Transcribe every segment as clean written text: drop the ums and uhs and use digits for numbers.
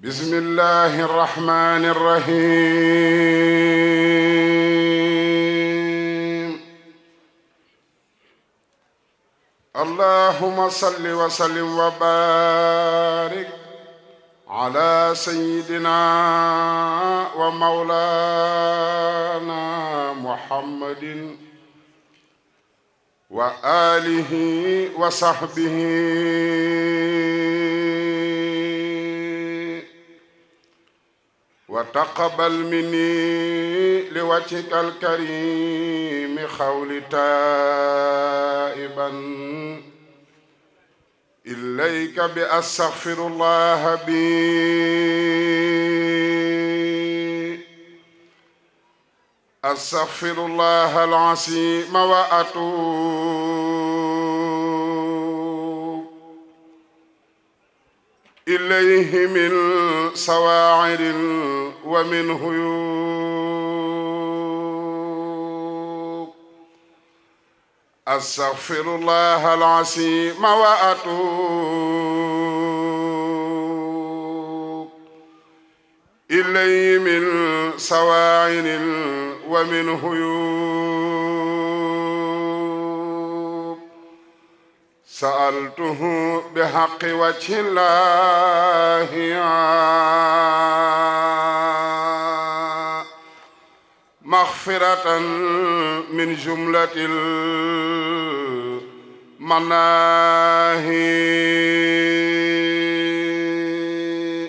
بسم الله الرحمن الرحيم اللهم صل وسلم وبارك على سيدنا ومولانا محمد وآله وصحبه وتقبل مني لوجهك الكريم قولي تائبا إليك بأستغفر الله بي أستغفر الله العظيم وأتوب إليه من سواعر ومن هيوب أستغفر الله العظيم وأتوب إليه من سواعر ومن هيوب سألته بحق وجه الله مغفرة من جملة المناهي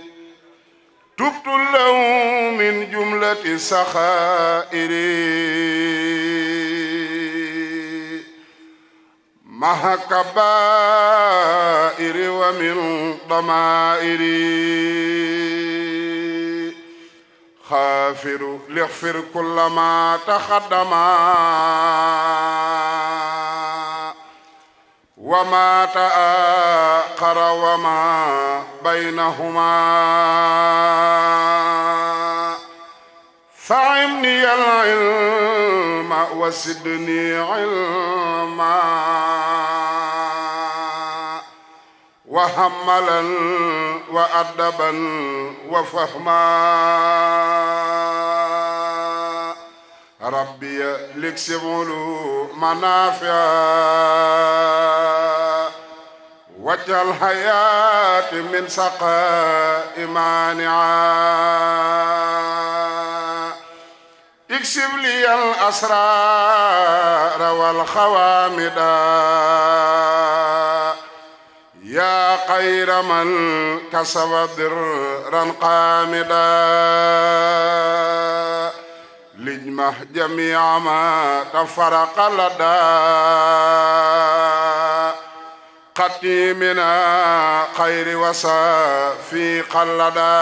تبت له من جملة سخائري مع كبائر ومن ضمائري خافر ليغفر كل ما تقدم وما تآخر وما بينهما فعمني العلم وزدني علما وحملا وأدبا وفهما ربي لكسب علوم منافعا واجعل الحياة من سقاء مانعا اكسب لي الأسرار والخوامدا يا خير من كسب ضرا قامدا لجمع جميع ما تفرق لدى قتيمنا خير وصافي قلدا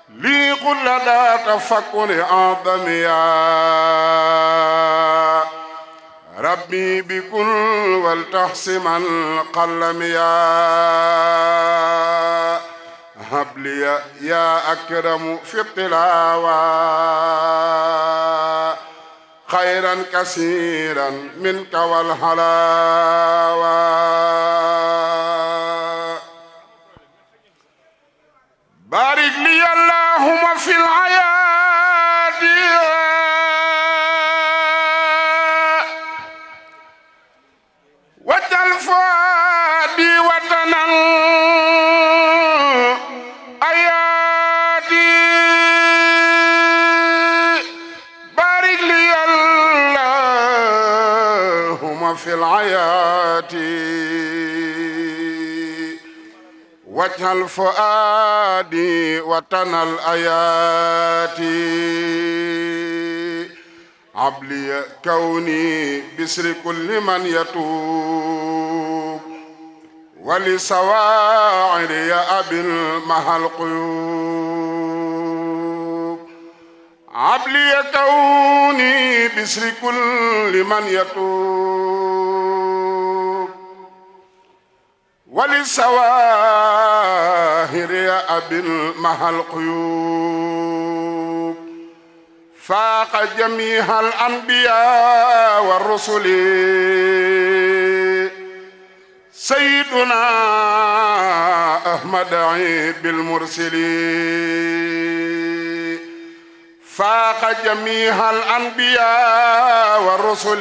لي قل لدى تفكر أعظم يا ربي بكل والتحسم القلم يا هب لي يا أكرم في التلاوة خيرا كثيرا منك والحلاوة بارك لي اللهم في الحياة واجعل فؤادي وطنا أيادي بارك لي اللهم في الحياة واجعل فؤادي وطنا الآيات عبلي كوني بسر كل من يتوب ولسواعر يا أبي المها القيوب عبلي كوني بسر كل من يتوب ولسواهر يا أبي المها القيوب فاق جميع الأنبياء والرسل سيدنا أحمد عيب المرسلين فاق جميع الأنبياء والرسل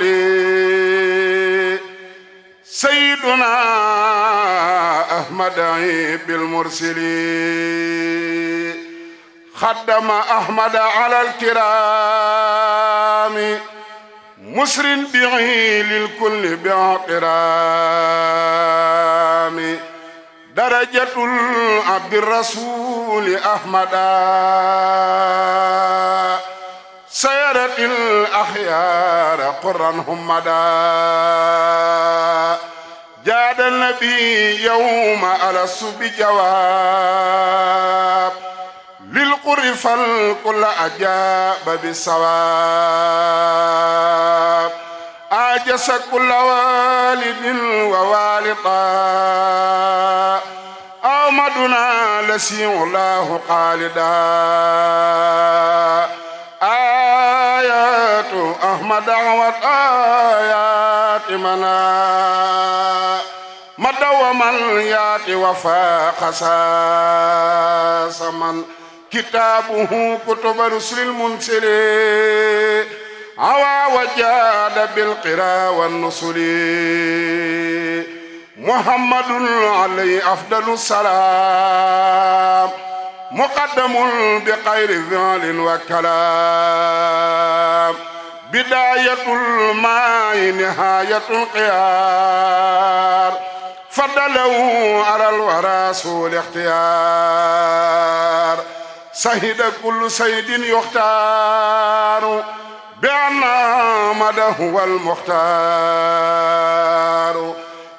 سيدنا أحمد عيب المرسلين خدم أحمد على الكرام مسر به للكل باحترام درجة العبد الرسول أحمد سيرت الأخيار قرا همدا جاد النبي يوم ألس بجواب للقر فالكل أجاب بالصواب أجس كل والد ووالدا أحمدنا لسيع الله خالدا آيات أحمد دعوت آيات منا مد ومن يات وفاق ساس من كتابه كتب رسل المنسل عوى وجاد بالقراء والنصر محمد عليه أفضل السلام مقدم بخير فعل وكلام بداية الماء نهاية القيار فضله على الورى سوء الاختيار سهد كل سيد يختار بأن أحمد هو المختار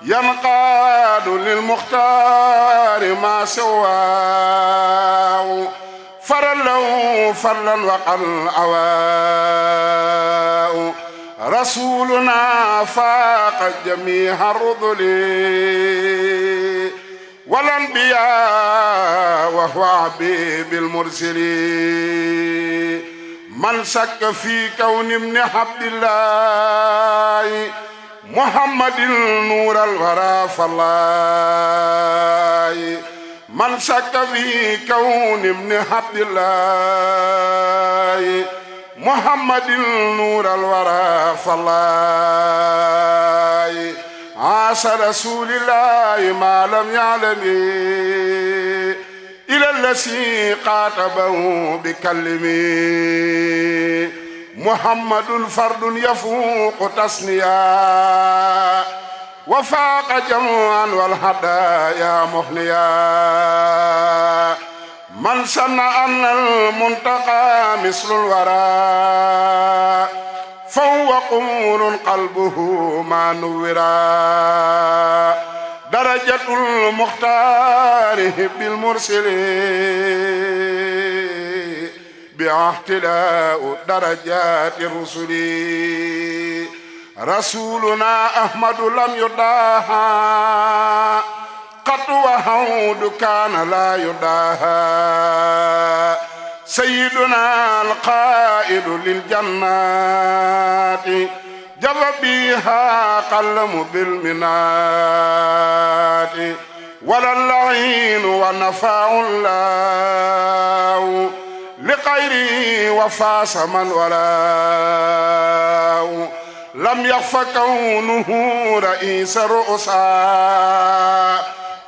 ينقاد للمختار ما سواه فرله فرلا وقل عواه رسولنا فاق جميع الرذل والأنبياء وهو حبيب المرسلين من شك في كون ابن عبد الله محمد نور الورى فالله من شك في كون ابن عبد الله محمد نور الورى فالله عاش رسول الله ما لم يعلم إلى الذي قاتبه بكلمه محمد فرد يفوق تسنيا وفاق جمعا والهدايا مهنيا من سن أن المنتقى مثل الورى فهو قمر قلبه ما نورا درجة المختار بالمرسل باختلاء درجات الرسل رسولنا أحمد لم يداها قط وهود كان لا يداها سيدنا القائد للجنات جر بها قلم بالمنات ولا اللعين ونفع الله لغيره وفاس من ولاه لم يخف كونه رئيس الرؤساء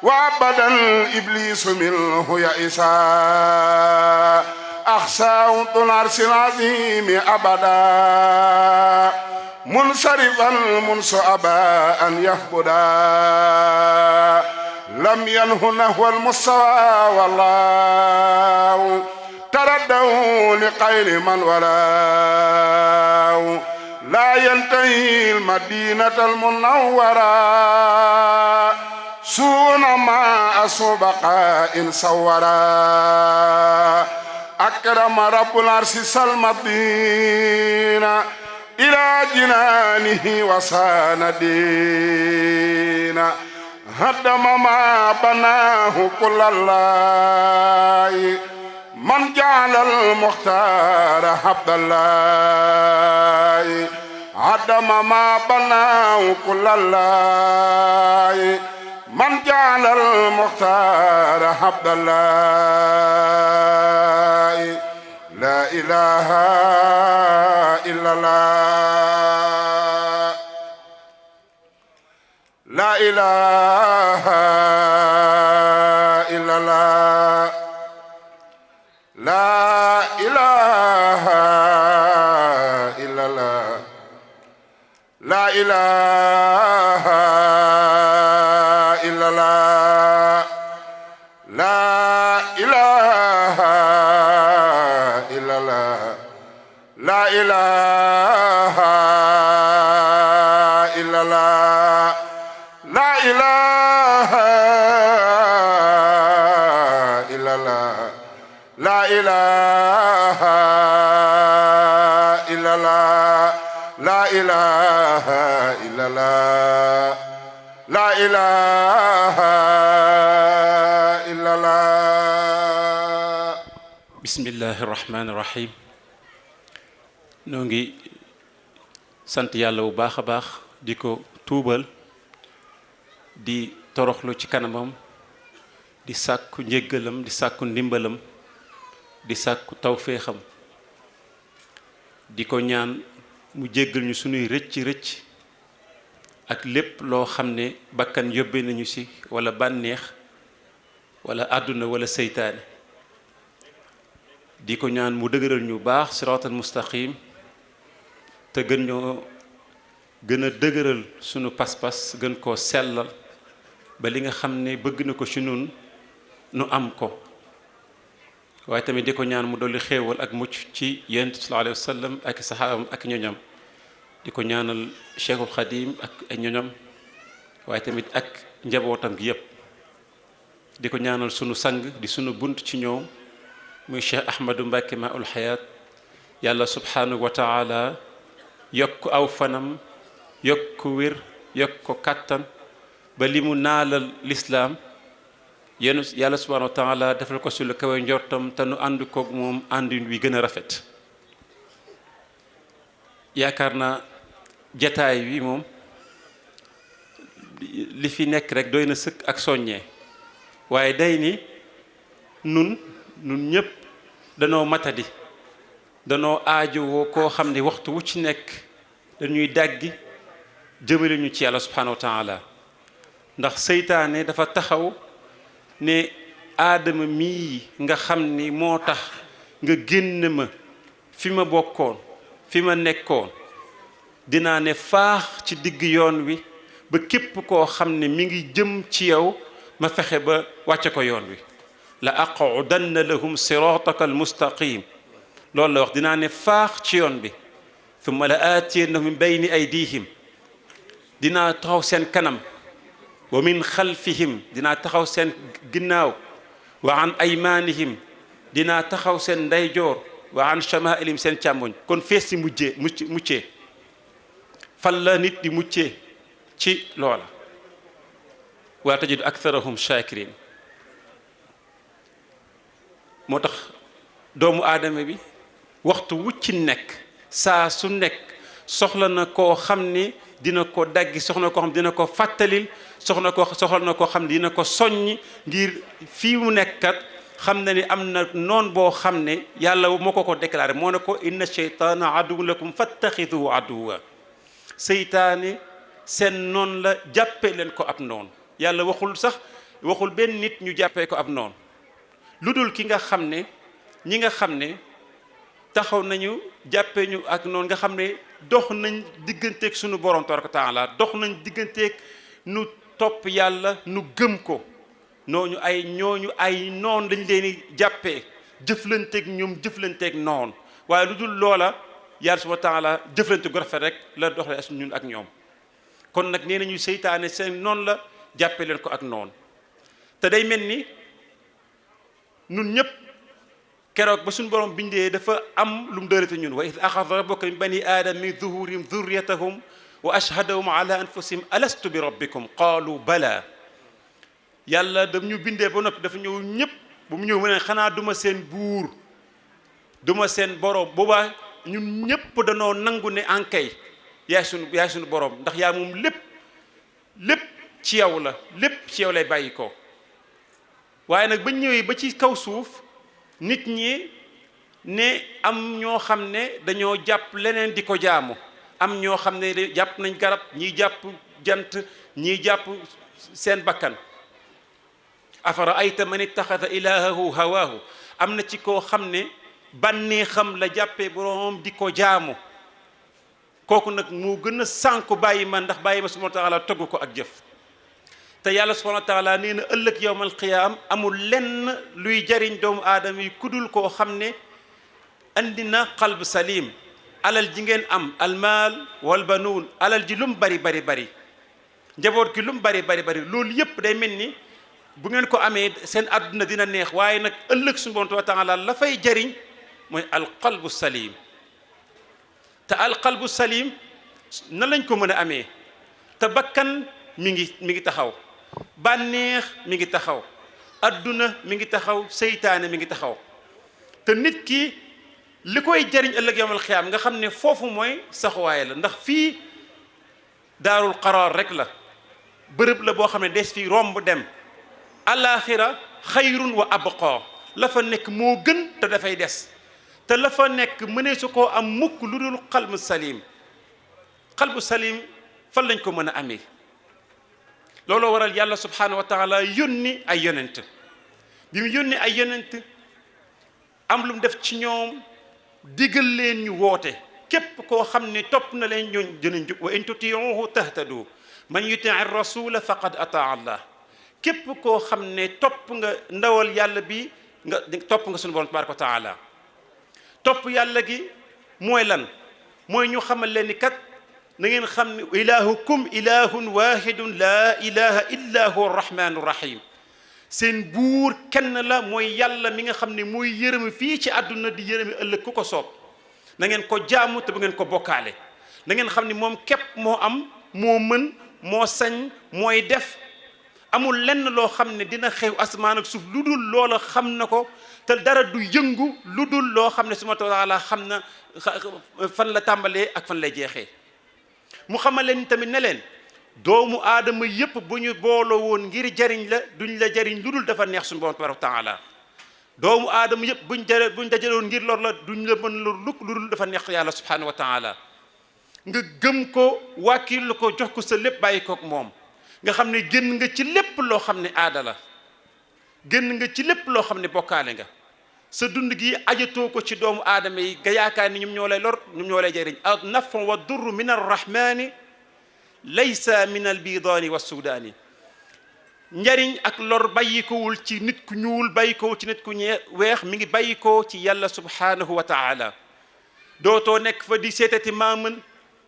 وأبدا إبليس منه يئسا أخشاه ذو العرش العظيم أبدا منصرفا منذ أبى أن يهبدا لم ينه نحو المستوى والله تردوا لغير من ولاه لا ينتهي المدينة المنورة سون ما أصبق إن صورا أكرم رب العرش المدينة إلى جنانه وسان دينا هدم ما بناه كل الله من جعل المختار عبد الله هدم ما بناه كل الله من جعل المختار عبد الله لا إله إلا الله لا إله إلا الله لا إله إلا الله لا إله إلا الله لا إله إلا الله لا إله إلا الله لا إله إلا الله لا إله إلا الله لا إله إلا الله لا إله إلا الله bismillahi rahmaani rahim noo ngi sant yàlla bu baax a baax di ko tuubal di toroxlu ci kanamam di sàkku njéggalam di sàkku ndimbalam di sàkku tawféexam di ko ñaan mu jéggal ñu sunuy rëcc ak lépp loo xam ne bakkan yóbbe nañu ci wala bànneex wala àdduna wala seytaane di ko ñaan mu dëgëral ñu baax siraatal mustaqim te gën a dëgëral sunu pas-pas gën koo sellal ba li nga xam ne bëgg na ko ci nun nu am ko waaye tamit di ko ñaan mu dolli xéewal ak mucc ci yonent sallallahu alayhi wa sallam ak saxaabam ak ñoñam di ko ñaanal Cheikhul Xadim ak ay ñoñam waaye tamit ak njabootam gi yépp di ko ñaanal sunu sang di sunu bunt ci ñoom muy Cheikh Ahmadou Mbacké Maoul Hayaat yàlla subhanahu wa taala yokk aw fanam yokk ko wér yokk ko kàttan ba li mu naalal lislaam yéen yàlla subhanahu wa taala defal ko si lu kawe njortam te nu ànd koog moom àndin wi gën a rafet yaakaar naa jataay wi moom li fi nekk rek doy na sëkk ak soññee waaye day ni nun ñëpp danoo matadi danoo aajowoo koo xam ne waxtu wu ci nekk dañuy dàggi jëmale ñu ci yàlla subhanahu wa taala ndax seytaane dafa taxaw ne aadama mii nga xam ni moo tax nga génn ma fi ma bokkoon fi ma nekkoon dinaa ne faax ci digg yoon wi ba képp koo xam ne mi ngi jëm ci yow ma fexe ba wàcce ko yoon wi la aqudanna lahum sirataka almustaqim loolu la wax dinaa ne faax ci yoon bi thumma la aatiyannahum min bayni aydihim dinaa taxaw seen kanam wa min xalfihim dinaa taxaw seen ginnaaw wa an aymanihim dinaa taxaw seen ndeyjoor wa an chamailihim seen càmmoñ kon fees si muccee fan la nit di muccee ci loola wa tajidu aktharahum shakirin moo tax doomu aadama bi waxtu wu ci nekk saa su nekk soxla na koo xam ni dina ko daggi soxla na koo xam dina ko fàttalil soxla na koo xam ne dina ko soññ ngir fii mu nekkat xam na ni am na noon boo xam ne yàlla moo ko déclaré moo ne ko inna sheytaana aduwwun lakum fattaxiduhu aduwwa seytaane seen noon la jàppee leen ko ab noon yàlla waxul benn nit ñu jàppee ko ab noon lu dul ki nga xam ne ñi nga xam ne taxaw nañu jàppee ñu ak noonu nga xam ne dox nañ digganteeg sunu borom tabaraka taala dox nañ digganteeg nu topp yàlla nu gëm ko ñooñu ay noon lañ leen di jàppee jëflanteeg ñoom jëflanteeg noonu waaye lu dul loola yàlla subhanahu wa taala jëflante gu rafet rek la doxalee as ñun ak ñoom kon nag nee nañu seytaane seen noonu la jàppee leen ko ak noonu te day mel ni nun ñëpp keroog ba suñu borom bindee dafa am lu mu dërëte ñun wa id axada rabbuka min bani aadama min zuhurihim zurriyatahum wa ashhadahum ala anfusihim alastu bi rabbikum qaalu bala yàlla dam ñu bindee ba noppi dafa ñëw ñëpp bu mu ñëw mu ne xanaa duma seen buur duma seen borom boobaa ñun ñëpp danoo nangu ne ankay yaay suñu borom ndax yaa moom lépp ci yow la lépp ci yow lay bàyyi ko waaye nag ba ñëwee ba ci kaw suuf nit ñi ne am ñoo xam ne dañoo jàpp leneen di ko jaamu am ñoo xam ne jàpp nañ garab ñii jàpp jant ñii jàpp seen bakkan afara ayta man ittaxada ilahahu hawaahu am na ci koo xam ne bànnee xam la jàppee boroom di ko jaamu kooku nag moo gën a sànku bàyyi ma ndax bàyyi ma subhanahu wa taala togg ko ak jëf te yàlla subhanahu wa taala nee na ëllëg yowmal qiyaam amul lenn luy jariñ doomu aadama yi kudul koo xam ne andi na qalb salim alal ji ngeen am almaal wal banuun alal ji lum bari bari bari njaboot gi lum bari bari bari loolu yépp day mel ni bu ngeen ko amee seen àdduna dina neex waaye nag ëllëg subhanahu wa taala la fay jariñ mooy alqalbu salim te alqalbu salim na lañ ko mën a amee te bakkan mi ngi taxaw bànneex mi ngi taxaw adduna mi ngi taxaw seytaane mi ngi taxaw te nit ki li koy jariñ ëllëg yawmal xiyaam nga xam ne foofu mooy saxuwaay la ndax fii daarul qaraar rek la bërëb la boo xam ne des fi romb dem alaaxira xayrun wa abqa la fa nekk moo gën te dafay des te la fa nekk mënee su koo am mukk lu dul qalbu salim fan lañ ko mën a amee looloo waral yàlla subhanahu wa taala yónni ay yonent bi mu yónni ay yonent am lu mu def ci ñoom digal leen ñu woote képp koo xam ne topp na leen ñooñ dinañ jub wa in tutiuhu tahtadu man yutii rasula faqad ataa allah képp koo xam ne topp nga ndawal yàlla bi nga topp nga sunu borom tabaraka wa taala topp yàlla gi mooy lan mooy ñu xamal leen ni kat na ngeen xam ne ilahukum ilahun wahidun la ilaha illa huwa arrahmanu rahim seen buur kenn la mooy yàlla mi nga xam ne mooy yërëmi fii ci àdduna di yërëmi ëllëg ku ko soob na ngeen ko jaamu te bu ngeen ko bokkaale na ngeen xam ne moom képp moo am moo mën moo sañ mooy def amul lenn loo xam ne dina xew asmaan ak suuf lu dul loola xam na ko te dara du yëngu lu dul loo xam ne subhaanahu wa taala xam na fan la tàmbalee ak fan lay jeexee mu xamal leen tamit ne leen doomu aadama yépp bu ñu booloo woon ngir jariñ la duñ la jariñ lu dul dafa neex suñu borom tabaaraka wa taala doomu aadama yépp buñ dajaloon ngir lor la duñ la mën lor lukk lu dul dafa neex yàlla subhaanahu wa taala nga gëm ko wàkkil ko jox ko sa lépp bàyyi kook moom nga xam ne génn nga ci lépp loo xam ne aada la génn nga ci lépp loo xam ne bokkaale nga sa dund gi ajatoo ko ci doomu aadama yi nga yaakaar ni ñoom ñoo lay lor ñoom ñoo lay jëriñ al nafu wa durru min arrahmani laysa min albidaani wa sudaani njariñ ak lor bàyyikowul ci nit ku ñuul bàyyikowul ci nit ku weex mi ngi bàyyikoo ci yàlla subhanahu wa taala dootoo nekk fa di seetati maamën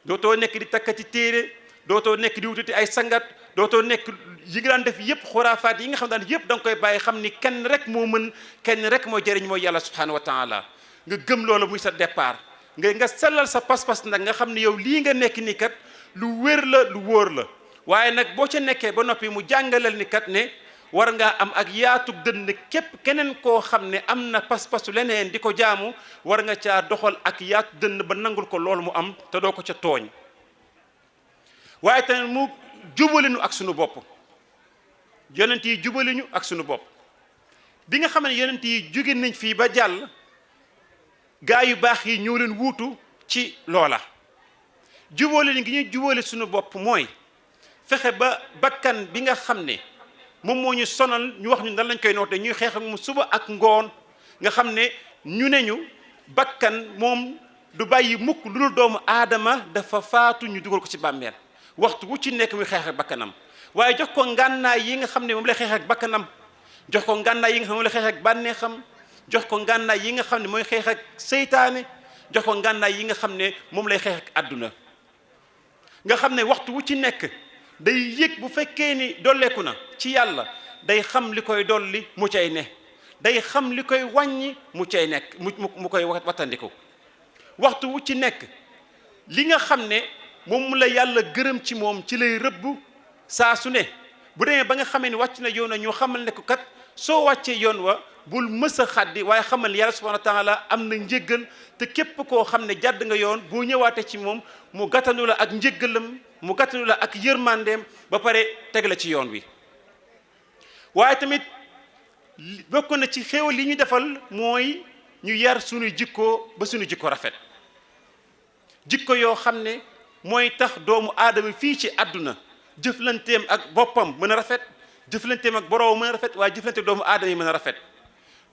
dootoo nekk di takkati téere dootoo nekk di wutati ay sangat dootoo nekk yi nga daan def yëpp xuraafaat yi nga xam daan yëpp da nga koy bàyyi xam ni kenn rek moo mën kenn rek moo jëriñ mooy yàlla subhanahu wa taala nga gëm loolu muy sa départ nga sellal sa pas-pas nag nga xam ne yow lii nga nekk ni kat lu wér la lu wóor la waaye nag boo ca nekkee ba noppi mu jàngalal ni kat ne war ngaa am ak yaatug dënn képp keneen koo xam ne am na pas-pasu leneen di ko jaamu war nga caa doxal ak yaatu dënn ba nangul ko loolu mu am te doo ko ca tooñ waaye tamit mu jubalinu ak sunu bopp yonent yi jubalinu ak sunu bopp bi nga xam ne yonent yi jóge nañ fii ba jàll gaa yu baax yi ñëw leen wuutu ci loola jubale gi ñuy jubale sunu bopp mooy fexe ba bakkan bi nga xam ne moom moo ñu sonal ñu wax ñu nan lañ koy noote ñuy xeex ak mu suba ak ngoon nga xam ne ñu ne ñu bakkan moom du bàyyi mukk lu dul doomu aadama dafa faatu ñu dugal ko ci bàmmeel waxtu wu ci nekk muy xeex ak bakkanam waaye jox ko ngànnaay yi nga xam ne moom lay xeex ak bakkanam jox ko ngànnaay yi nga xam ne moom lay xeex ak bànneexam jox ko ngànnaay yi nga xam ne mooy xeex ak seytaane jox ko ngànnaay yi nga xam ne moom lay xeex ak àdduna nga xam ne waxtu wu ci nekk day yëg bu fekkee ni dolleeku na ci yàlla day xam li koy dolli mu cay ne day xam li koy wàññi mu cay nekk mu koy wattandiku waxtu wu ci nekk li nga xam ne moom la yàlla gërëm ci moom ci lay rëbb saa su ne bu demee ba nga xamee ni wàcc na yoon wa ñoo xamal ne ko kat soo wàccee yoon wa bul mës a xaddi waaye xamal ni yàlla subhanahu wa taala am na njéggal te képp koo xam ne jàdd nga yoon boo ñëwaatee ci moom mu gàttanu la ak njéggalam mu gàttanu la ak yërmandeem ba pare teg la ci yoon wi waaye tamit bokk na ci xéewal li ñu defal mooy ñu yar suñu jikko ba suñu jikko rafet jikko yoo xam ne mooy tax doomu aadama fii ci àdduna jëflanteem ak boppam mën a rafet jëflanteem ak boroom mën a rafet waaye jëflante doomu aadama yi mën a rafet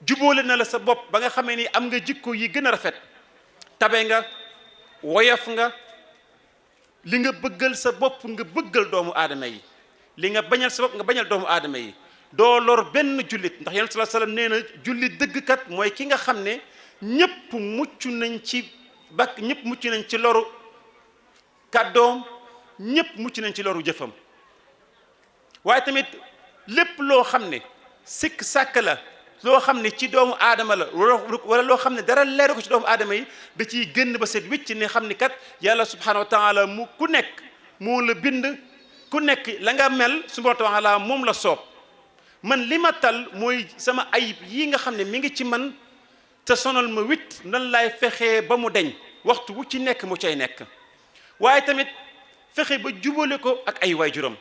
jubóole na la sa bopp ba nga xamee ni am nga jikko yi gën a rafet tabe nga woyof nga li nga bëggal sa bopp nga bëggal doomu aadama yi li nga bañal sa bopp nga bañal doomu aadama yi doo lor benn jullit ndax yonent sallallahu alayhi wasallam nee na jullit dëggkat mooy ki nga xam ne ñëpp mucc nañ ci ñëpp mucc nañ ci loru kàddoom ñëpp mucc nañ ci loru jëfam waaye tamit lépp loo xam ne sikk sàkk la loo xam ne ci doomu aadama la wala loo xam ne dara leeru ko ci doomu aadama yi da ciy génn ba set wicc ne xam ni kat yàlla subhanahu wa taala mu ku nekk moo la bind ku nekk la nga mel subhanahu wa taala moom la soob man li ma tal mooy sama ayib yi nga xam ne mi ngi ci man te sonal ma wit nan laay fexee ba mu deñ waxtu wu ci nekk mu cay nekk waaye tamit fexe ba jubale ko ak ay waajuram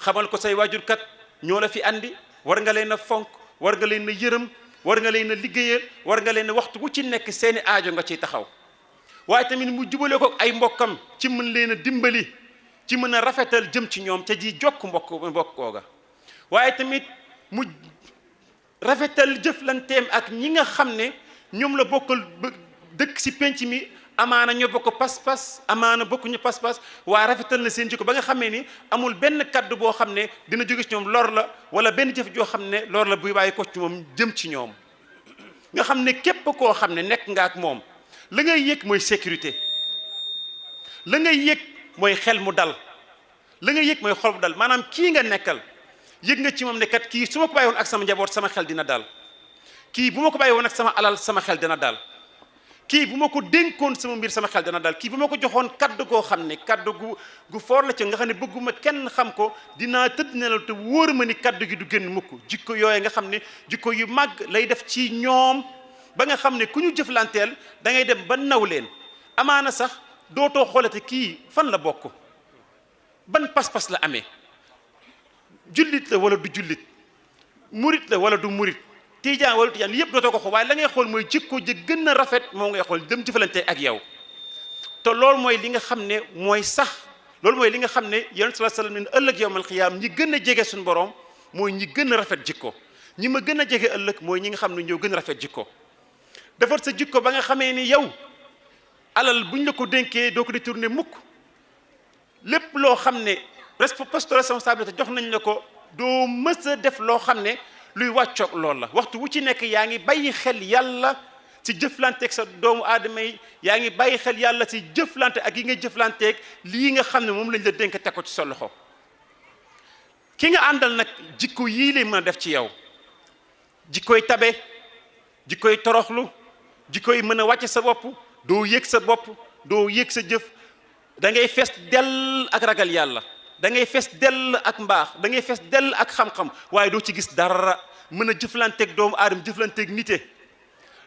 xamal ko say waajur kat ñoo la fi andi war nga leen a fonk war nga leen a yërëm war nga leen a liggéeyal war nga leen a waxtu wu ci nekk seeni aajo nga ciy taxaw waaye tamit mu jubale ko ak ay mbokkam ci mën leen a dimbali ci mën a rafetal jëm ci ñoom te ji jokk mbokk googa waaye tamit mu rafetal jëflanteem ak ñi nga xam ne ñoom la bokkal dëkk ci penc mi amaana ñoo bokk pas-pas amaana bokkuñu pas-pas waaye rafetal na seen jikko ba nga xamee ni amul benn kaddu boo xam ne dina jóge ci ñoom lor la wala benn jëf joo xam ne lor la buy bàyyi ko ci moom jëm ci ñoom nga xam ne képp koo xam ne nekk nga ak moom la ngay yëg mooy sécurité la ngay yëg mooy xel mu dal la ngay yëg mooy xol mu dal maanaam kii nga nekkal yëg nga ci moom ne kat kii su ma ko bàyyi woon ak sama njaboot sama xel dina dal kii bu ma ko bàyyi woon ak sama alal sama xel dina dal kii bu ma ko dénkoon sama mbir sama xel dana dal kii bu ma ko joxoon kaddu goo xam ne kaddu gu foor la ci nga xam ne bëgguma kenn xam ko dinaa tëdd nelaw te wóor ma ni kaddu gi du génn mukk jikko yooye nga xam ne jikko yu màgg lay def ci ñoom ba nga xam ne ku ñu jëflanteel da ngay dem ba naw leen amaana sax dootoo xoolate kii fan la bokk ban pas-pas la amee jullit la wala du jullit murit la wala du murit tijaan wala tijaan yëpp dootoo ko xool waaye la ngay xool mooy jikko ji gën a rafet moom ngay xool dem jëfalante ak yow te loolu mooy li nga xam ne mooy sax loolu mooy li nga xam ne yonent sallallahu alayhi wasallam ne ëllëg yawmal qiyaam ñi gën a jege suñu borom mooy ñi gën a rafet jikko ñi ma gën a jege ëllëg mooy ñi nga xam ne ñoo gën a rafet jikko defar sa jikko ba nga xamee ni yow alal buñ la ko dénkee doo ko détourné mukk lépp loo xam ne poste responsabilité jox nañ la ko doo mës a def loo xam ne luy wàccoog loolu la waxtu wu ci nekk yaa ngi bàyyi xel yàlla ci jëflanteeg sa doomu aadama yi yaa ngi bàyyi xel yàlla ci jëflante ak yi nga jëflanteeg lii nga xam ne moom lañ la dénk teg ko ci sa loxo ki nga àndal nag jikko yii lay mën a def ci yow jikkoy tabe jikkoy toroxlu jikkoy mën a wàcce sa bopp doo yëg sa bopp doo yëg sa jëf da ngay fees dell ak ragal yàlla da ngay fees dell ak mbaax da ngay fees dell ak xam-xam waaye doo ci gis dara mën a jëflanteeg doomu aadama jëflanteeg nite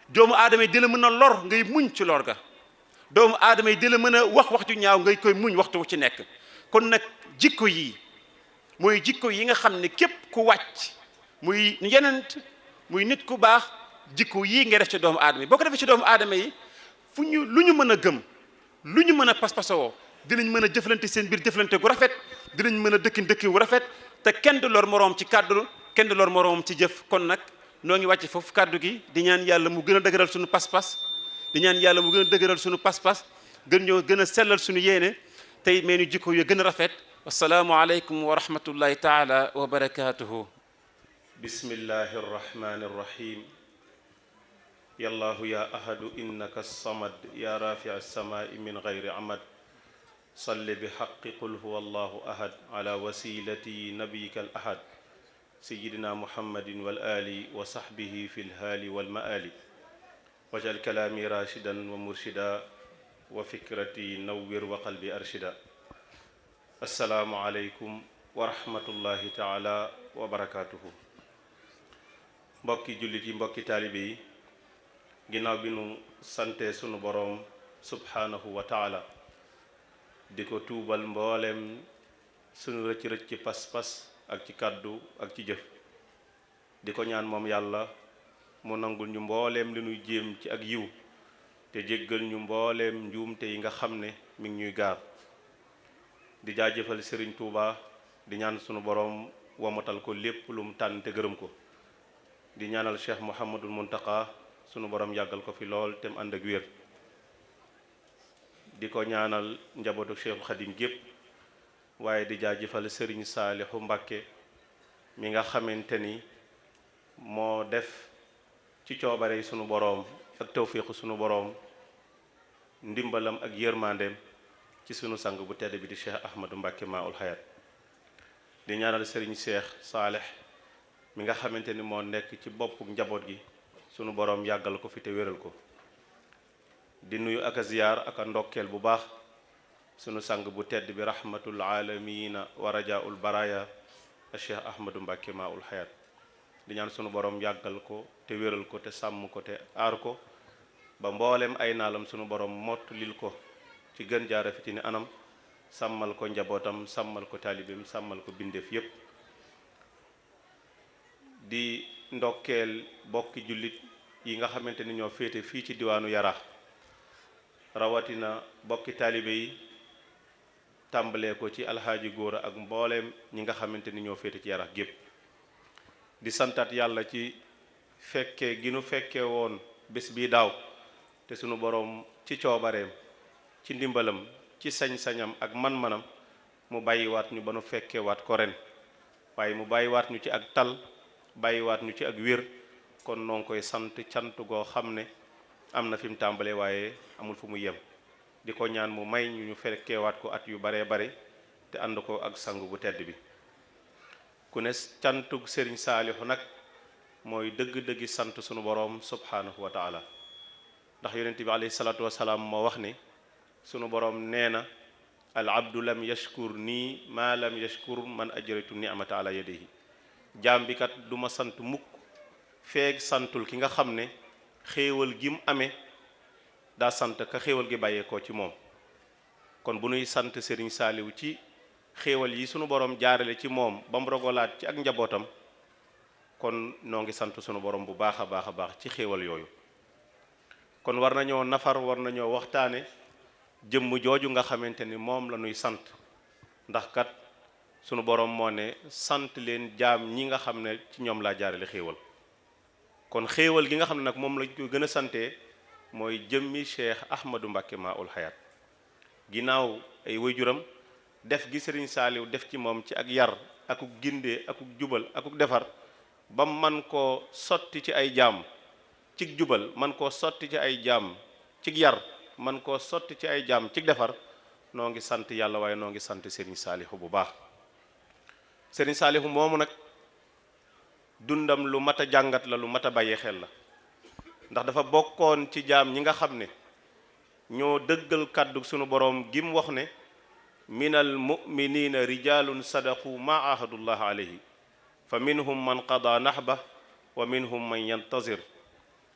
doomu aadama yi di la mën a lor ngay muñ ci lor ga doomu aadama yi di la mën a wax ju ñaaw ngay koy muñ waxtu wu ci nekk kon nag jikko yi mooy jikko yi nga xam ne képp ku wàcc muy yenent muy nit ku baax jikko yii ngay def ci doomu aadama yi boo ko defee ci doomu aadama yi lu ñu mën a gëm lu ñu mën a pas-pasoo dinañ mën a jëflante seen biir jëflante gu rafet dinañ mën a dëkki wu rafet te kenn du lor moroom ci kàddu kenn du lor moroom ci jëf kon nag noo ngi wàcce foofu kàddu gi di ñaan yàlla mu gën a dëgëral suñu pas-pas di ñaan yàlla mu gën a dëgëral suñu pas-pas gën a sellal suñu yéene tey mee ñu jikko yu gën a rafet wassalaamu aleykum wa rahmatullahi taala wa barakatuhu bismillahi arrahmani arrahim yallahu ya ahadu innaka samad ya rafi as-samai min gayri amad salli bi haqqi qul huwa allahu ahad ala wasilati nabiyika al ahad sayidina muhammadin wal ali wa sahbihi fi lhaali wal maali wajal kalaami rashidan wa murshida wa fikrati nawwir wa qalbi arshida assalaamu aleykum wa rahmatullahi taala wa barakatuhu mbokki jullit yi mbokki taalibe yi ginnaaw bi nu sante sunu boroom subhaanahu wa taala di ko tuubal mboolem sunu rëcc-rëcc ci pas-pas ak ci kàddu ak ci jëf di ko ñaan moom yàlla mu nangul ñu mbooleem li nuy jéem ci ak yiw te jéggal ñu mbooleem njuumte yi nga xam ne mi ngi ñuy gaar. di jaajëfal Serigne Touba di ñaan sunu borom womatal ko lépp lu mu tànn te gërëm ko. di ñaanal Cheikh Mouhamadul Muntaka sunu borom yàggal ko fi lool te mu ànd ak wér. di ko ñaanal njabootu Cheikhul Khadim gépp waaye di jaajëfal Serigne Saalihu Mbàkke mi nga xamante ni moo def ci coobare yi sunu boroom ak tawfiixu sunu boroom ndimbalam ak yërmandeem ci sunu sang bu tedd bi di Cheikh Ahmadou Mbàkke Maul Hayat. di ñaanal Serigne Cheikh Saalih mi nga xamante ni moo nekk ci boppu njaboot gi sunu boroom yàggal ko fi te wéral ko. di nuyu ak a ziyaar ak a ndokkeel bu baax sunu sang bu tedd bi rahmatul aalamiina wa rajaul baraya Cheikh Ahmadou Mbàkke Maul Hayat. di ñaan sunu borom yàggal ko te wéral ko te sàmm ko te aar ko ba mboolem ay naalam sunu borom mottulil ko ci gën jaara fiti ni anam sàmmal ko njabootam sàmmal ko taalibeem sàmmal ko bindeef yépp. di ndokkeel bokki jullit yi nga xamante ni ñoo féete fii ci diwaanu Yara rawatina bokki taalibe yi tàmbalee ko ci alxaaji góora ak mbooleem ñi nga xamante ni ñoo féete ci Yara gépp. di santat yàlla ci fekkee gi nu fekkee woon bés bii daaw te sunu boroom ci coobareem ci ndimbalam ci sañ-sañam ak man-manam mu bàyyiwaat ñu ba nu fekkewaat ko ren waaye mu bàyyiwaat ñu ci ak tal bàyyiwaat ñu ci ak wér kon noo ngi koy sant cant goo xam ne am na fi mu tàmbalee waaye amul fu mu yem. di ko ñaan mu may ñu fekkewaat ko at yu baree bare te ànd ko ak sang bu tedd bi. ku ne cantug Serigne Saalihu nag mooy dëgg-dëggi sant sunu boroom subhaanahu wa taala ndax yonent bi alayhi salaatu wasalaam moo wax ni sunu boroom nee na al abdu lam yashkur nii maa lam yashkur man ajraytu ni'mata ala yadihi. jaam bi kat du ma sant mukk feeg santul ki nga xam ne xéewal gi mu amee daa sant ka xéewal gi bàyyeekoo ci moom. kon bu nuy sant Serigne Saalihu ci xéewal yi sunu borom jaarale ci moom ba mu rogolaat ci ak njabootam kon noo ngi sant sunu borom bu baax a baax a baax ci xéewal yooyu. kon war nañoo nafar war nañoo waxtaane jëmm jooju nga xamante ni moom la ñuy sant ndax kat sunu borom moo ne sant leen jaam ñi nga xam ne ci ñoom laa jaarale xéewal. kon xéewal gi nga xam ne nag moom lañ koy gën a santee mooy jëmmi Cheikh Ahmadou Mbàkke Maul Hayat. ginnaaw ay waajuram def gi Serigne Saaliw def ci moom ci ak yar akuk gindee akuk jubal akuk defar ba man koo sotti ci ay jaam cig jubal man koo sotti ci ay jaam cig yar man koo sotti ci ay jaam cig defar noo ngi sant yàlla waaye noo ngi sant Serigne Saalihu bu baax. Serigne Saalihu moomu nag dundam lu mat a jàngat la lu mat a bàyyee xel la ndax dafa bokkoon ci jaam ñi nga xam ne ñoo dëggal kàddu sunu boroom gi mu wax ne minal muminina rijalun sadaqu ma ahadullah alayhi fa minhum man qada nahba wa minhum man yantazir.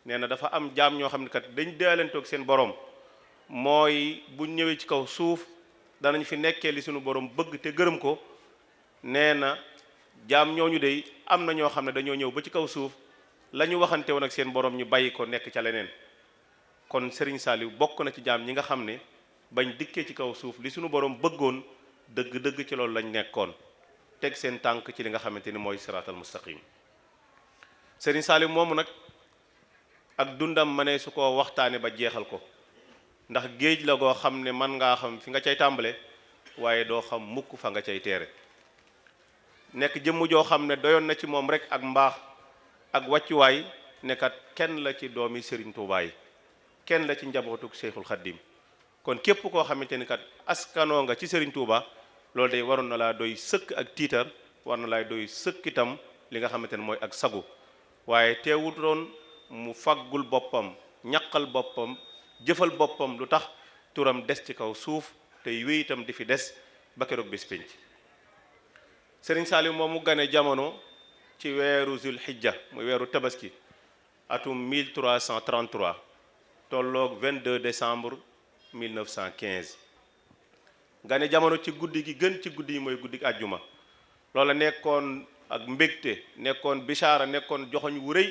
nee na dafa am jaam ñoo xam ne kat dañ daalantoog seen boroom mooy bu ñëwee ci kaw suuf danañ fi nekkee li sunu boroom bëgg te gërëm ko. nee na jaam ñooñu dey am na ñoo xam ne dañoo ñëw ba ci kaw suuf la ñu waxante woon ak seen boroom ñu bàyyi ko nekk ca leneen. kon Serigne Saaliw bokk na ci jaam ñi nga xam ne bañ dikkee ci kaw suuf li sunu boroom bëggoon dëgg-dëgg ci loolu lañ nekkoon teg seen tànk ci li nga xamante ni mooy siraatal mustaqim. Serigne Saaliw moomu nag ak dundam ma ne su ko waxtaane ba jeexal ko ndax géej la goo xam ne man ngaa xam fi nga cay tàmbale waaye doo xam mukk fa nga cay teere. nekk jëmm joo xam ne doyoon na ci moom rek ak mbaax ak wàccuwaay nekkat kenn la ci doomi Serigne Touba yi kenn la ci njabootuk Cheikhul Khadim. kon képp koo xamante ni kat askanoo nga ci Serigne Touba loolu day waroon na laa doy sëkk ak tiitar war na laay doy sëkk itam li nga xamante ne mooy ak sagu waaye teewut doon mu faggul boppam ñaqal boppam jëfal boppam lu tax turam des ci kaw suuf te wéy itam di fi des ba keroog bés pénc. Serigne Saaliw moom mu gane jamono ci weeru Zul Hijja muy weeru tabaski atum 1333 tolloog 22 décembre 1915 gane jamono ci guddi gi gën ci guddi yi mooy guddi àjjuma loola nekkoon ak mbégte nekkoon bishaara nekkoon joxoñ wu rëy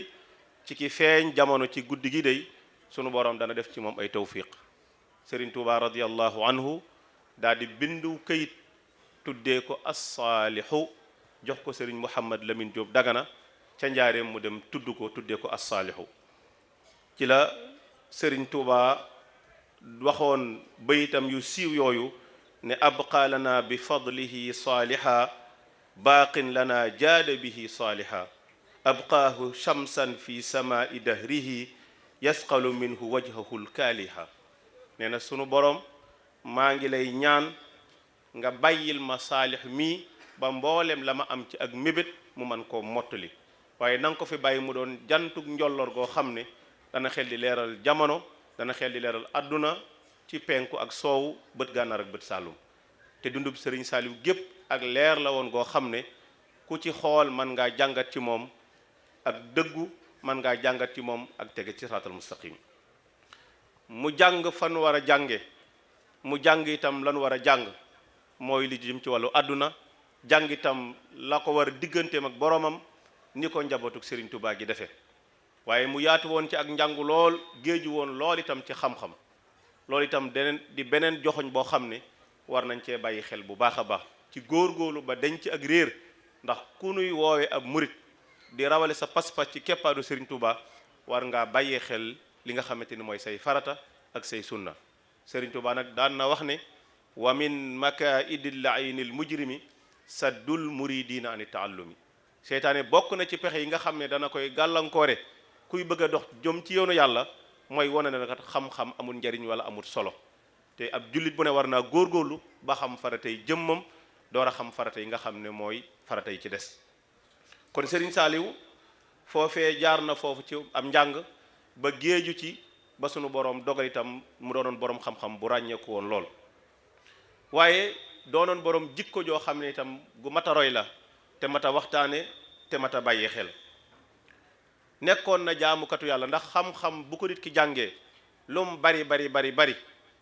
ci ki feeñ jamono ci guddi gi day sunu borom dana def ci moom ay tawfiq Serigne Touba radiyallahu anhu daal di bindu këyit tuddee ko as-saalihu jox ko Serigne Mouhamad Lamine Diop Dagana ca njaareem mu dem tudd ko tuddee ko as-saalihu ci la Serigne Touba waxoon bayitam yu siiw yooyu ne abqa lana bi fadlihi saaliha baaqin lana jaada bihi saaliha abqaahu shamsan fi samaai dahrihi yasqalu minhu wajhahu lkaaliha nee na sunu borom maa ngi lay ñaan nga bàyyil ma saalix mii ba mboolem la ma am ci ak mébét mu man koo mottali waaye na nga ko fi bàyyi mu doon jantug njolloor goo xam ne dana xel di leeral jamono dana xel di leeral àdduna ci penku ak soowu bët gànnaar ak bët saalum te dundub Sëriñ Saaliw gépp ak leer la woon goo xam ne ku ci xool man ngaa jàngat ci moom ak dëggu man ngaa jàngat ci moom ak tege ci siraatal mustaqim mu jàng fan war a jànge mu jàng itam lan war a jàng mooy li jëm ci wàllu àdduna jàng itam la ko war a digganteem ak boromam ni ko njabootuk Serigne Touba gi defee waaye mu yaatu woon ci ak njàngu lool géeju woon lool itam ci xam-xam loolu itam di beneen joxoñ boo xam ne war nañ cee bàyyi xel bu baax a baax ci góorgóorlu ba dañ ci ak réer ndax ku nuy woowee ab murit di rawale sa pas-pas ci keppaadu Serigne Touba war ngaa bàyyee xel li nga xamante ni mooy say farata ak say sunna Serigne Touba nag daan na wax ne wa min makaidil lainil mujrimi saddul muridina ani taallumi seytaane bokk na ci pexe yi nga xam ne dana koy gàllankoore kuy bëgg a dox jëm ci yoonu yàlla mooy wane ne kat xam-xam amul njariñ wala amul solo te ab jullit bu ne war naa góorgóorlu ba xam faratay jëmmam door a xam farata yi nga xam ne mooy farata yi ci des kon Serigne Saliou foofee jaar na foofu ci am njàng ba géeju ci ba sunu borom dogal itam mu doonoon borom xam-xam bu ràññeeku woon lool waaye doonoon borom jikko joo xam ne itam gu mat a roy la te mat a waxtaane te mat a bàyyi xel nekkoon na jaamukatu yàlla ndax xam-xam bu ko nit ki jàngee lum bari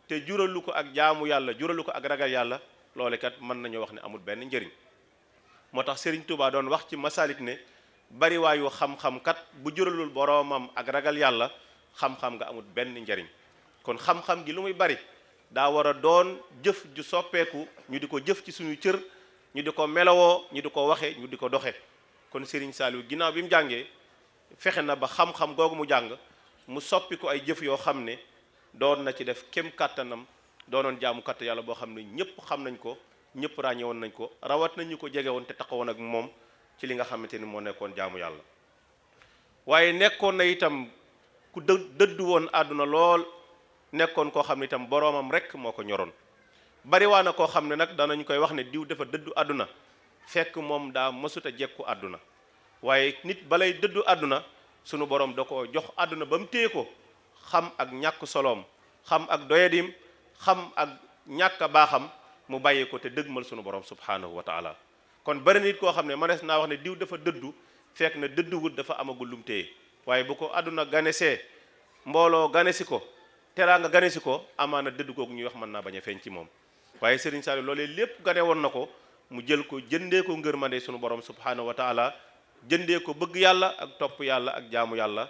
te juralu ko ak jaamu yàlla juralu ko ak ragal yàlla loole kat mën nañu wax ne amul benn njëriñ moo tax Serigne Touba doon wax ci masalik ne bari waayu xam-xam kat bu juralul boroomam ak ragal yàlla xam-xam nga amul benn njëriñ kon xam-xam gi lu muy bari daa war a doon jëf ju soppeeku ñu di ko jëf ci suñu cër ñu di ko melowoo ñu di ko waxe ñu di ko doxe kon Serigne Saliou ginnaaw bi mu jàngee fexe na ba xam-xam googu mu jàng mu soppi ko ay jëf yoo xam ne doon na ci def kem kàttanam doonoon jaamu kàtt yàlla boo xam ne ñëpp xam nañ ko ñëpp ràññe woon nañ ko rawat nañ ñu ko jege woon te taxawoon ak moom ci li nga xamante ni moo nekkoon jaamu yàlla waaye nekkoon na itam ku dëddu woon àdduna lool nekkoon koo xam ne itam boroomam rek moo ko ñoroon bari waa na koo xam ne nag danañ koy wax ne diw dafa dëddu àdduna fekk moom daa mësuta jekku àdduna waaye nit balay dëddu àdduna sunu borom da ko jox àdduna ba mu téye ko xam ak ñàkk soloom xam ak doyadim xam ak ñàkk a baaxam mu bàyyi ko te dëgmal sunu borom subhanahu wa taala kon bari nit koo xam ne manees naa wax ne diw dafa dëddu fekk na dëdduwut dafa amagul lum téye waaye bu ko àdduna ganesee mbooloo ganesi ko teraanga ganesi ko amaana dëdd googu ñuy wax mën naa bañ a feeñ ci moom waaye Serigne Saliou loolee lépp gane woon na ko mu jël ko jëndee ko ngërmande sunu borom subhanahu wa taala jëndee ko bëgg yàlla ak topp yàlla ak jaamu yàlla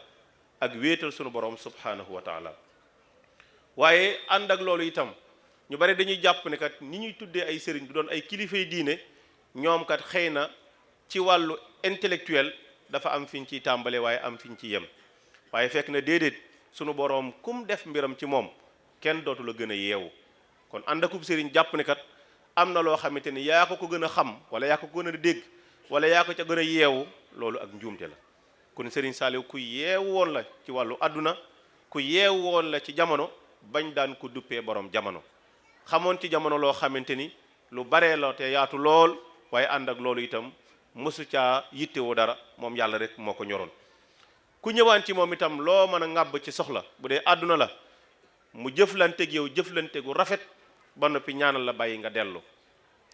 ak wéetal sunu borom subhanahu wa taala waaye ànd ak loolu itam ñu bari dañuy jàpp ne kat ñi ñuy tuddee ay sëriñ du doon ay kilifay diine ñoom kat xëy na ci wàllu intellectuel dafa am fi ñu ciy tàmbale waaye am fi ñu ci yem waaye fekk na déedéet sunu borom kum def mbiram ci moom kenn dootu la gën a yeewu kon ànd akub sëriñ jàpp ne kat am na loo xamante ni yaa ko gën a xam wala yaa ko gën a dégg wala yaa ko ca gën a yeewu loolu ak njuumte la kon Serigne Saliou ku yeewu woon la ci wàllu àdduna ku yeewu woon la ci jamono bañ daan ko duppee borom jamono xamoon ci jamono loo xamante ni lu baree la te yaatu lool waaye ànd ak loolu itam mësu caa yittewoo dara moom yàlla rek moo ko ñoroon ku ñëwaan ci moom itam loo mën a ŋàbb ci soxla bu dee àdduna la mu jëflanteeg yow jëflante gu rafet ba noppi ñaanal la bàyyi nga dellu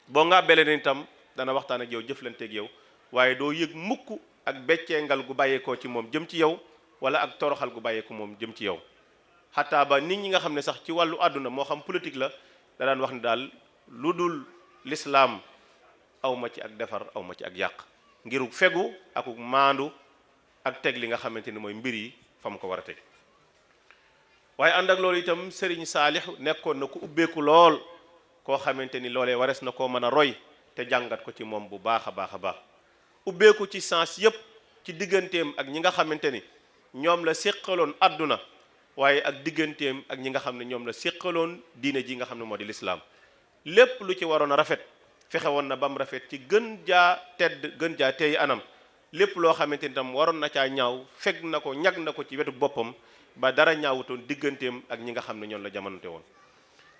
boo ŋàbbele ne itam dana waxtaan ak yow jëflanteeg yow waaye doo yëg mukk ak becceengal gu bàyyeekoo ci moom jëm ci yow wala ak toroxal gu bàyyeeko moom jëm ci yow xataa ba nit ñi nga xam ne sax ci wàllu àdduna moo xam politique la da daan wax ne daal lu dul lislaam aw ma ci ak defar aw ma ci ak yàq ngir fegu ak maandu ak teg li nga xamante ni mooy mbir yi fa mu ko war a teg. waaye ànd ak loolu itam Serigne Saalix nekkoon na ku ubbeeku lool koo xamante ni loolee warees na koo mën a roy te jàngat ko ci moom bu baax a baax a baax. ubbeeku ci sens yépp ci digganteem ak ñi nga xamante ni ñoom la séqaloon àdduna waaye ak digganteem ak ñi nga xam ne ñoom la séqaloon diine ji nga xam ne moo di lislaam lépp lu ci waroon a rafet fexe woon na ba mu rafet ci gën jaa tedd gën jaa teey anam lépp loo xamante ni tam waroon na caa ñaaw fekk na ko ñag na ko ci wetu boppam ba dara ñaawutoon digganteem ak ñi nga xam ne ñoom la jamonante woon.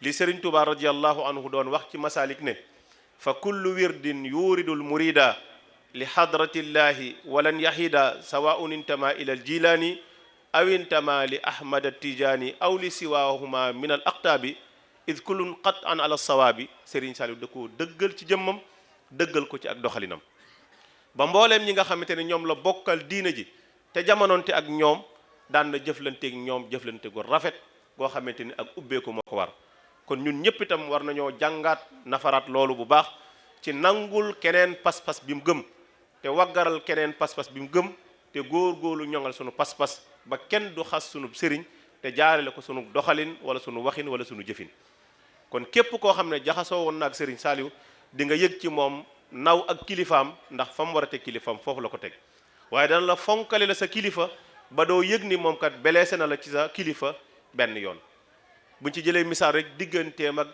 li Serigne Touba radiyallahu anhu doon wax ci masalik ne fa kullu wirdin yuridul murida li hadratillahi walan yahida sawaun intama ila al jilani aw intama li ahmad at-tijani aw li siwahuma min al aqtabi id kullun qat'an ala sawaabi. Serigne Saliou da koo dëggal ci jëmmam dëggal ko ci ak doxalinam ba mbooleem ñi nga xamante ne ñoom la bokkal diina ji te jamononte ak ñoom daan na jëflanteeg ñoom jëflante gu rafet goo xamante ni ak ubbeeku moo ko war. kon ñun ñëpp itam war nañoo jàngaat nafaraat loolu bu baax ci nangul keneen pas-pas bi mu gëm te waggaral keneen pas-pas bi mu gëm te góor-góorlu ñoŋal sunu pas-pas ba kenn du xas sunu sëriñ te jaarale ko sunu doxalin wala sunu waxin wala sunu jëfin. kon képp koo xam ne jaxasoo woon na ak Serigne Saliou di nga yëg ci moom naw ak kilifaam ndax fa mu war a teg kilifaam foofu la ko teg waaye dana la fonkale la sa kilifa ba doo yëg ni moom kat blessé na la ci sa kilifa benn yoon. buñ ci jëlee misaal rek digganteem ak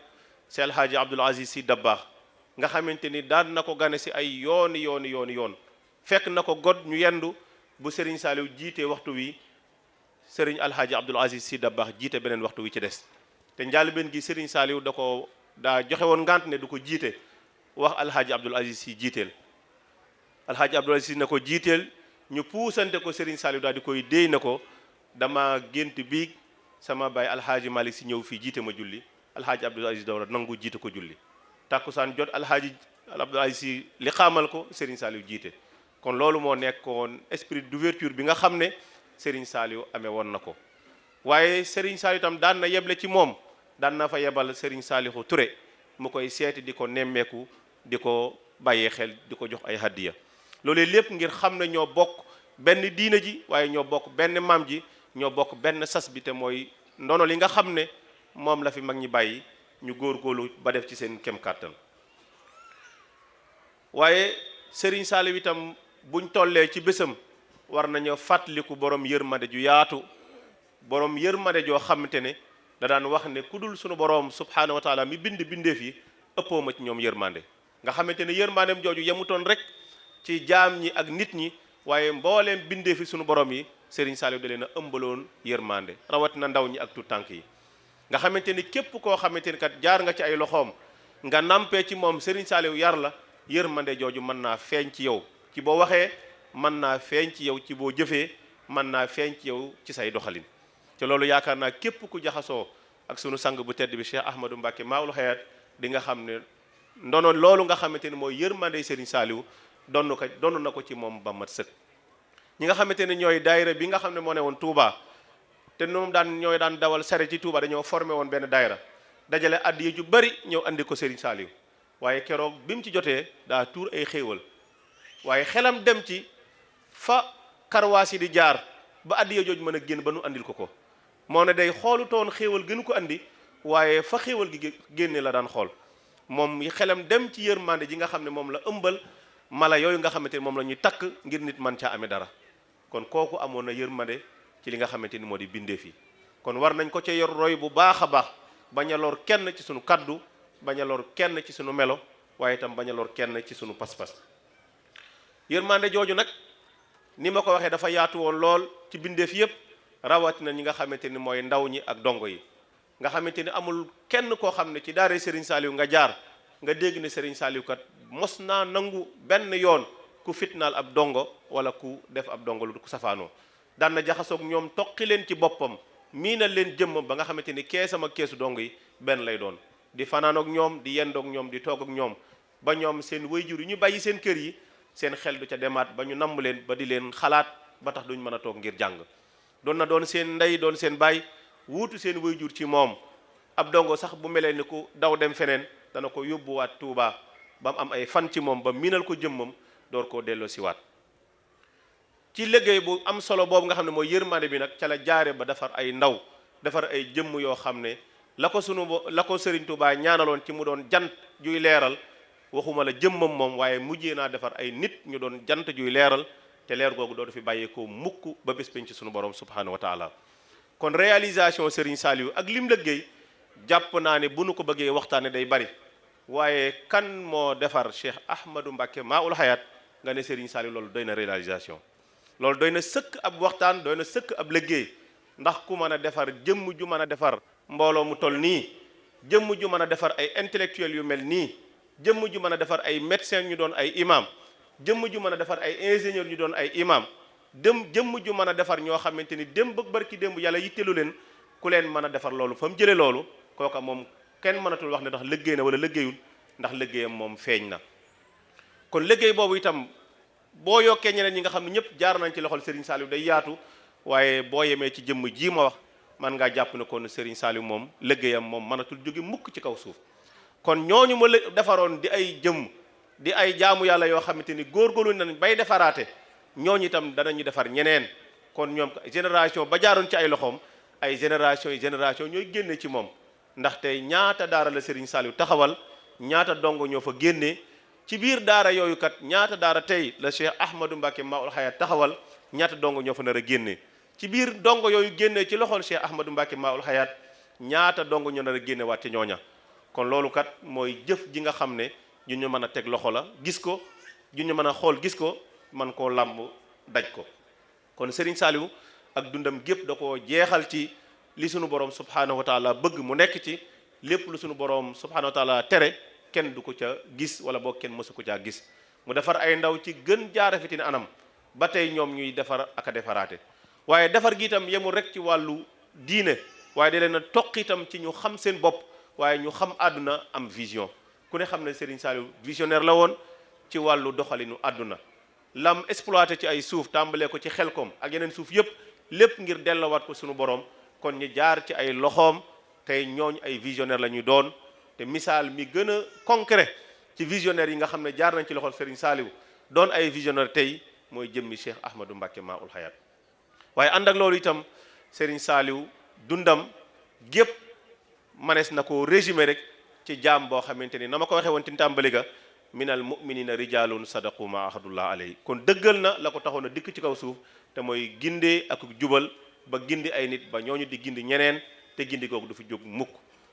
Seex Alhaaji Abdul Aziz Sy Dabakh nga xamante ni daan na ko gane si ay yoon fekk na ko god ñu yendu bu Serigne Saliou jiite waxtu wi Serigne Alhaaji Abdul Aziz Sy Dabakh jiite beneen waxtu wi ci des te njaalbeen gi Serigne Saliou daa joxe woon ngant ne du ko jiite wax Alhaaji Abdul Aziz Sy jiiteel. Alhaaji Abdul Aziz Sy na ko jiiteel ñu puusante ko Serigne Saliou daal di koy déy na ko dama gént biig sama baay Alhaaji Malick Sy ñëw fii jiite ma julli Alhaaji Abdul Aziz Dawra nangu jiite ko julli tàkkusaan jot Alhaaji Abdul Aziz Sy li xaamal ko Serigne Saliou jiite. kon loolu moo nekkoon esprit d'ouverture bi nga xam ne Serigne Saliou amee woon na ko waaye Serigne Saliou itam daan na yeble ci moom daan na fa yebal Serigne Saliou Touré mu koy seeti di ko nemmeeku di ko bàyyee xel di ko jox ay hadiya. loolu lépp ngir xam ne ñoo bokk benn diina ji waaye ñoo bokk benn maam ji ñoo bokk benn sas bi te mooy ndono li nga xam ne moom la fi mag ñi bàyyi ñu góorgóorlu ba def ci seen kem kàttan. waaye Serigne Saliou itam buñ tollee ci bésam war nañoo fàttaliku borom yërmande ju yaatu borom yërmande joo xamante ne da daan wax ne ku dul sunu borom subhaanahu wa taala mi bind bindeef yi ëppoo ma ci ñoom yërmande. nga xamante ne yërmandeem jooju yemutoon rek ci jaam ñi ak nit ñi waaye mbooleem bindeef yi sunu borom yi Serigne Saliou da leen a ëmbaloon yërmande rawatina ndaw ñi ak tout tànk yi. nga xamante ni képp koo xamante ni kat jaar nga ci ay loxoom nga nampee ci moom Serigne Saliou yar la yërmande jooju mën naa feeñ ci yow ci boo waxee mën naa feeñ ci yow ci boo jëfee mën naa feeñ ci yow ci say doxalin. te loolu yaakaar naa képp ku jaxasoo ak sunu sang bu tedd bi Cheikh Ahmadou Mbacké Maawul Hayaat di nga xam ne ndono loolu nga xamante ni mooy yërmande Serigne Saliou donn na ko ci moom ba mat sëkk. ñi nga xamante ne ñooy daayira bi nga xam ne moo ne woon Touba te ñoom ñooy daan dawal sare ci Touba dañoo formé woon benn daayira dajale addiya ju bari ñëw andi ko Serigne Saliou waaye keroog bi mu ci jotee daa tuur ay xéewal waaye xelam dem ci fa karwaas yi di jaar ba addiya jooju mën a génn ba nu andil ko moo ne day xoolutoon xéewal gënu ko andi waaye fa xéewal gi génne la daan xool moom xelam dem ci yërmande ji nga xam ne moom la ëmbal mala yooyu nga xamante ni moom la ñuy takk ngir nit man caa amee dara. kon kooku amoon na yërmande ci li nga xamante ni moo di bindeef yi kon war nañ ko ca yor roy bu baax a baax bañ a lor kenn ci sunu kaddu bañ a lor kenn ci sunu melo waaye itam bañ a lor kenn ci sunu pas-pas. yërmande jooju nag ni ma ko waxee dafa yaatu woon lool ci bindeef yépp rawatina ñi nga xamante ni mooy ndaw ñi ak dongo yi nga xamante ni amul kenn koo xam ne ci daara Serigne Saliou nga jaar nga dégg ne Serigne Saliou kat mos naa nangu benn yoon ku fitnaal ab dongo wala ku def ab dongo lu ku safaanoo daan na jaxasoog ñoom toqi leen ci boppam miinal leen jëmm ba nga xamante ni keesam ak keesu dongo yi benn lay doon di fanaanoog ñoom di yendoog ñoom di toog ak ñoom ba ñoom seen wayjur yi ñu bàyyi seen kër yi seen xel du ca demaat ba ñu namm leen ba di leen xalaat ba tax duñ mën a toog ngir jàng doon na doon seen ndey doon seen baay wuutu seen wayjur ci moom ab dongo sax bu melee ni ku daw dem feneen dana ko yóbbuwaat Tuuba ba mu am ay fan ci moom ba miinal ko jëmmam door koo delloo siwaat ci liggéey bu am solo boobu nga xam ne mooy yërmande bi nag ca la jaare ba defar ay ndaw defar ay jëmm yoo xam ne la ko Serigne Touba ñaanaloon ci mu doon jant juy leeral waxuma la jëmmam moom waaye mujjee naa defar ay nit ñu doon jant juy leeral te leer googu dootu fi bàyyeekoo mukk ba bés penc ci sunu borom subhanahu wa taala. kon réalisation Serigne Saliou ak lim liggéey jàpp naa ne bu nu ko bëggee waxtaane day bari waaye kan moo defar Cheikh Ahmadou Mbacké Maoul Hayaat nga ne Serigne Saliou loolu doy na réalisation loolu doy na sëkk ab waxtaan doy na sëkk ab liggéey ndax ku mën a defar jëmm ju mën a defar mbooloo mu toll nii jëmm ju mën a defar ay intellectuels yu mel nii jëmm ju mën a defar ay médecins ñu doon ay imam jëmm ju mën a defar ay ingénieurs ñu doon ay imam jëmm ju mën a defar ñoo xamante ni démb ak barki démb yàlla yittelu leen ku leen mën a defar loolu fa mu jëlee loolu kooka moom kenn mënatul wax ne ndax liggéey na wala liggéeyul ndax liggéeyam moom feeñ na. kon liggéey boobu itam boo yokkee ñeneen ñi nga xam ne ñëpp jaar nañ ci loxol Serigne Saliou day yaatu waaye boo yemee ci jëmm ji ma wax man ngaa jàpp ne kon Serigne Saliou moom liggéeyam moom mënatul jóge mukk ci kaw suuf. kon ñooñu ma defaroon di ay jëmm di ay jaamu yàlla yoo xamante ni góorgóorlu nañ bay defaraate ñooñu itam danañu defar ñeneen kon ñoom génération ba jaaroon ci ay loxoom ay génération ñooy génne ci moom ndaxte ñaata daara la Serigne Saliou taxawal ñaata dongo ñoo fa génne ci biir daara yooyu kat ñaata daara tey la Cheikh Ahmadou Mbacké Maoul Hayaat taxawal ñaata dongo ñoo fa nar a génne ci biir dongo yooyu génne ci loxol Cheikh Ahmadou Mbacké Maoul Hayaat ñaata dongo ñoo nar a génne waat ci ñooña kon loolu kat mooy jëf ji nga xam ne ju ñu mën a teg loxo la gis ko ju ñu mën a xool gis ko man koo làmb daj ko kon Serigne Saliou ak dundam gépp da koo jeexal ci li sunu borom subhanahu wa taala bëgg mu nekk ci lépp lu sunu borom subhanahu wa taala tere kenn du ko ca gis wala boo kenn mësu ko caa gis mu defar ay ndaw ci gën jaarafiti ne anam ba tey ñoom ñuy defar ak a defaraate waaye defar gi itam yemul rek ci wàllu diine waaye da leen a toq itam ci ñu xam seen bopp waaye ñu xam àdduna am vision ku ne xam ne Serigne Saliou visionnaire la woon ci wàllu doxalinu àdduna lam exploité ci ay suuf tàmbalee ko ci Xelkom ak yeneen suuf yëpp lépp ngir dellowaat ko sunu borom kon ñu jaar ci ay loxoom tey ñooñ ay visionnaire la ñuy doon te misaal mi gën a concret ci visionnaire yi nga xam ne jaar nañ ci loxol Serigne Saliou doon ay visionnaire tey mooy jëmmi Cheikh Ahmadou Mbacké Maoul Hayaat waaye ànd ak loolu itam Serigne Saliou dundam gépp manees na ko résumé rek ci jaam boo xamante ni na ma ko waxee woon ci tàmbali ga minal muminina rijalun sadaqu ma ahadullah alayhi kon dëggal na la ko taxoon a dikk ci kaw suuf te mooy gindee ak jubal ba gindi ay nit ba ñooñu di gindi ñeneen te gindi googu du fi jóg mukk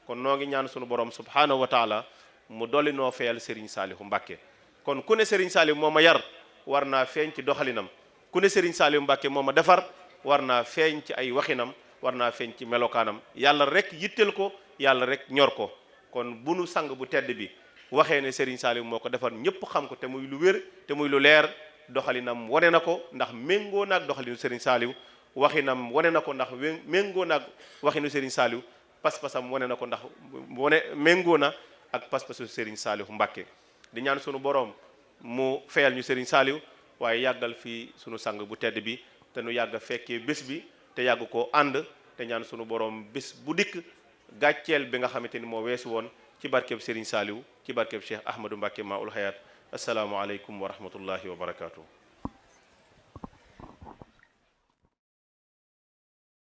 kon noo ngi ñaan sunu borom subhanahu wa taala mu dolli noo feyal Serigne Saliou Mbacké kon ku ne Serigne Saliou moo ma yar war naa feeñ ci doxalinam ku ne Serigne Saliou Mbacké moo ma defar war naa feeñ ci ay waxinam war naa feeñ ci melokaanam yàlla rek yitteel ko yàlla rek ñor ko kon bu nu sang bu tedd bi waxee ne Serigne Saliou moo ko defar ñëpp xam ko te muy lu wér te muy lu leer doxalinam wane na ko ndax méngoo naag doxalinu Serigne Saliou waxinam wane na ko ndax méngoo naag waxinu Serigne Saliou pas-pasam wane na ko ndax méngoo na ak pas-pasu Serigne Saliou Mbacké di ñaan sunu borom mu feyal ñu Serigne Saliou waaye yàggal fi sunu sang bu tedd bi te nu yàgg fekkee bés bi te yàgg koo ànd te ñaan sunu borom bés bu dikk gàcceel bi nga xamante ni moo weesu woon ci barkeb Serigne Saliou ci barkeb Cheikh Ahmadou Mbacké Maoul Hayaat assalaamu aleykum wa rahmatullahi wa barakaatu.